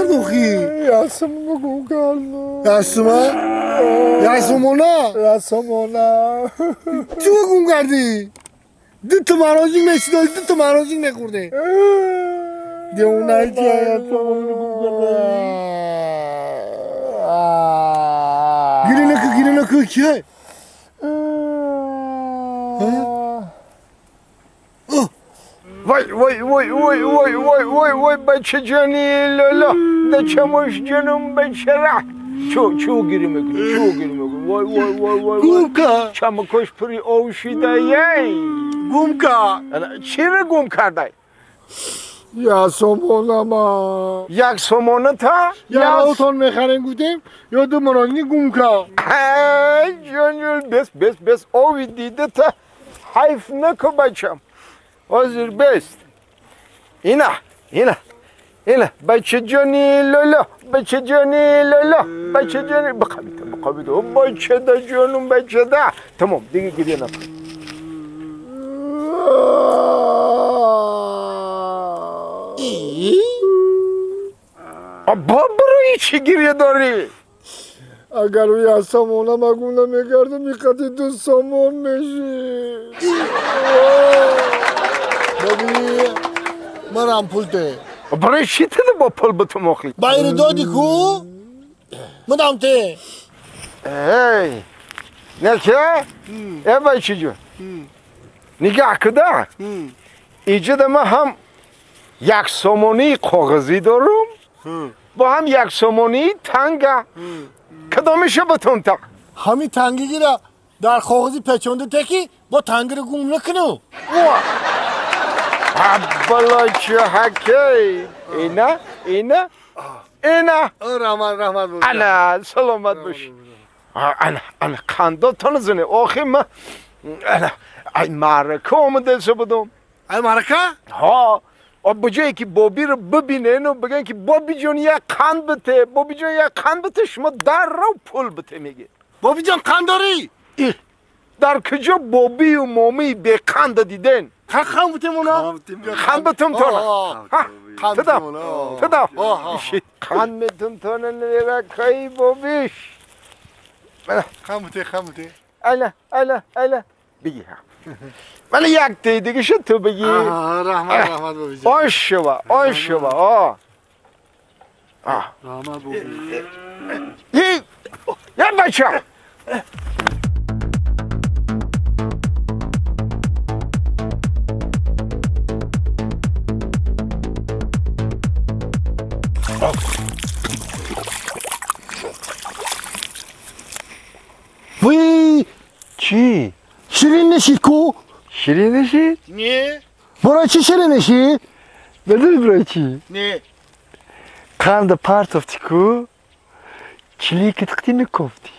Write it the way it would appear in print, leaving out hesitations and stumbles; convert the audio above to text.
кард охи? Ясмоно гум кардам. Ясма? Ясмона? Ясмона. Чӣ гум кардӣ? Ду та мороженое мешидои, ду та мороженое мехӯрдем. Девонаи чи, ясмоно гум кардам. Гирӣ наку, гирӣ наку, кия? Вай, вай, вай, вай, вай, вай, вай, вай, бачаҷони лоло, дачамош ҷонум бачара. Чӯ, чӯ гирӣ мекунӣ, чӯ гирӣ мекунӣ? Вай, вай, вай, вай, вай. Гум кард. Чамакош пури ов шидаей. Гум кард. Чиро гум кардай? Як сомонама. Як сомона та? Я отон мехарем гуфтем, ё ду мороженое гум кард. Ай, ҷонҷон, бес, бес, бес, ови дида та ҳайф наку, бачам. Ҳозир бест. Ина, ина, ина, бачаҷони лоло, бачаҷони лоло, бачаҷони, бақабита, бақабита, бачада ҷонум, бачада. Тамом, дига гиря накун. Або, барои чӣ гиря дорӣ? Агар ӯ як сомонама гум намекардам, иқати ду сомон мешид. Боби, марам пул те. Барои чӣ тида бо пул битум охи? Байри доди ку? Мадам те. Эй, неке? Э, бачаҷон. Нигаҳ куда? Иҷода ман ҳам як сомонии коғазӣ дорум, бо ҳам як сомонии танга. Кадомиша битум та? Ҳамин тангигира дар коғази печонда теки, бо тангиро гум накунӣ. Аббалочи ҳакей. Ина, ина, ина. Раҳмат, раҳмат боби. Ана, саломат бош. Ана, ана, қандотон зане. Охи ма ана, ай маърака омадаса будум. Ай маърака? Ҳа, ба ҷое ки бобиро бибинену бигӯян ки бобиҷон як қанд бите, бобиҷон як қанд бите, шумо даррав пул бите мегӯед. Бобиҷон, қанд дорӣ? Дар куҷо бобию момии беқанда диден? Қанд битем она? Қанд битум тона. Қанд. Тудам, тудам, қанд метум тона, неракаи бобиш. Қанд бите, қанд бите. Ана, ана, ана, бигӣ. Мана як тей дигаша ту бигӣ. Раҳмат, раҳмат, бобиҷон. Ош шава, ош шава, о. Раҳмат, боби. Я бача. Вуй! Чӣ? Ширин нешид ку? Ширин нешид? Не. Барои чӣ ширин нешид? Медонӣ барои чӣ? Не. Қанда партофтӣ ку, чиликит қитини кофтӣ.